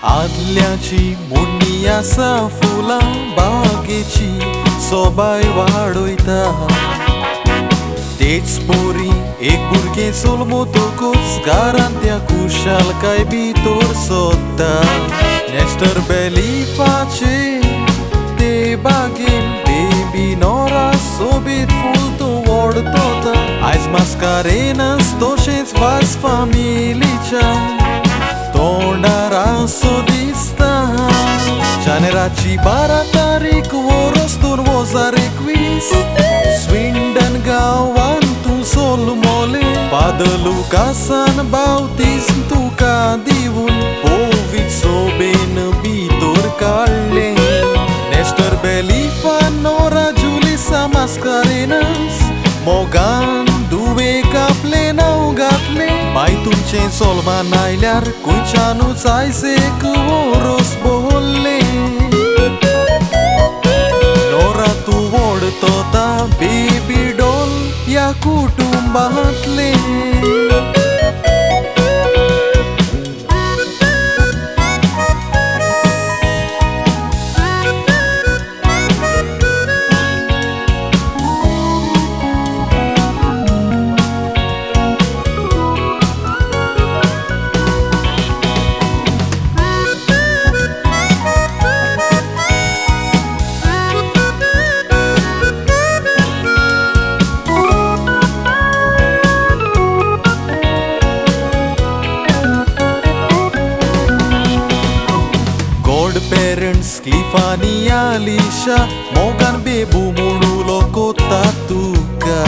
आदल्याची मुण्णी आसा फुलां बागेची सोबाय वाडयता तेच पोरी एक भुरगें सोलमोतकूच घरांत त्या खुशालकाय भितर सोदता नेस्टर बेलिफाचे ते बागेन बेबी नोरा सोबीत फूल तूं वोडतोता आयज मास्कारेनस तशेंच वास फामिलीच्या तोंडार आसो दिसता जानेराची 12 तारीख वोरोस 2021 स्विंडन गांवान तूं सोलमोले फादर लुकासान बावतीज्म तुका दिवन पोवीत सोबेन भितर काडलें नेस्टर बेलिफान नोरा जुलिसा मास्कारेनस मोगान दुवेक आपलें नांव घातलें बाय तुमचें सोलमान आयल्यार खंयच्यानूच आयज एक वोरोस बोल्लें नोरा तूं वोडतोता बेबी डॉल ह्या कुटुंबांतलें पेरेंट्स क्लिफानी आलिशा मोगान बेबू म्हणूलो कोता तुका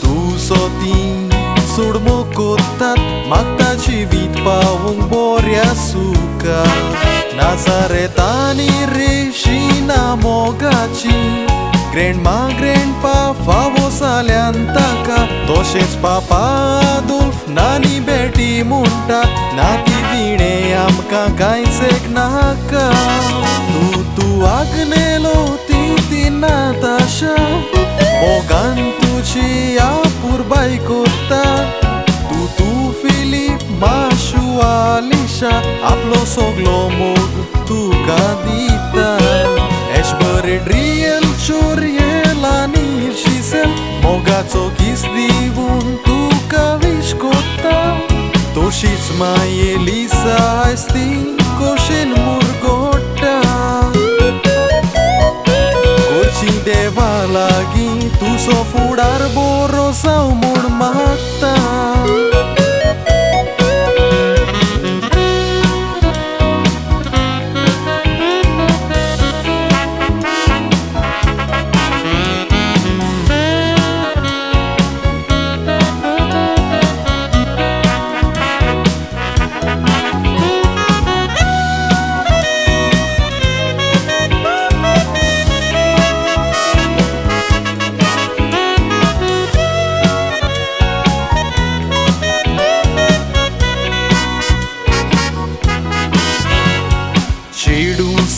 तूं सोती सोडमो कोतात मागता जिवीत पावूंक बोऱ्या सुका नाजारेतानी रेशिना मोगाची ग्रँडमा ग्रँडपा फावो जाल्यान ताका तशेंच पापा आदोल्फ नानी बेटी म्हणटा नाती विणे आमकां कांयच एक नाका तूं तूं आग्नेलो ती ती नाताशा मोगान तुजी आपुरबाय कोत्ता तूं तूं फिलीप माशू आलिशा आपलो सगलो मोग तुका दिता एशबर ड्रियल चोरयेल आनी शिसेल मोगाचो किस दिवन तुका विश कोत्ता तशीच मायेलिसा आयज ती कोशेन मुरगोट्टा करची देवा लागीं तुजो फुडार बरो जावं म्हूण मागता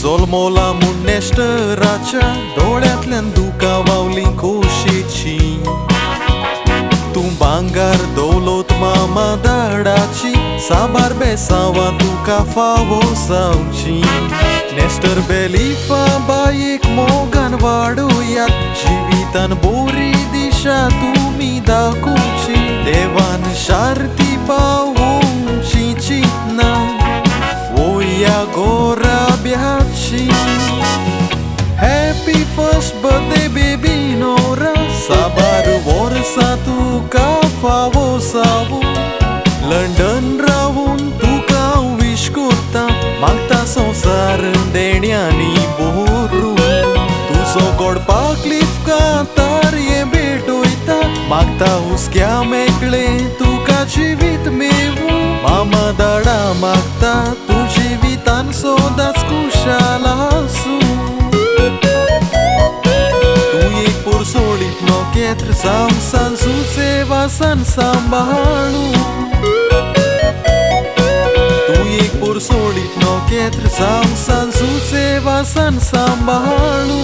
सोलमोला म्हूण नेस्टराच्या दोळ्यांतल्यान दुकां व्हांवलीं खोशेची तूं भांगर दौलत मामा दाडाची साबार बेसांवां तुका फावो जावची नेस्टर बेलिफा बायेक मोगान वाडोयात जिवितान बोरी दिशा तुमी दाखोवची देवान शार्ती पावोवची चिंतना ओया गोरा Happy first birthday baby Nora साबार वर्सां तुका फावो जावूं लंडन रावून तुका विश कोत्ता मागता संवसार देण्यांनी भरून तुजो गोडपा क्लिफ कांतार हें भेटयता मागता हुस्क्या मेकळें तुका जिवीत मेवूं मामा दाडा मागता तूं जिवितान सदांच खुशाल आसूं तूं एक पोरसोळीत नखेत्र जावं सांजूचे वासान सांबाळू तूं एक पोरसोळीत नखेत्र जावं सांजूचे वासान सांबाळू।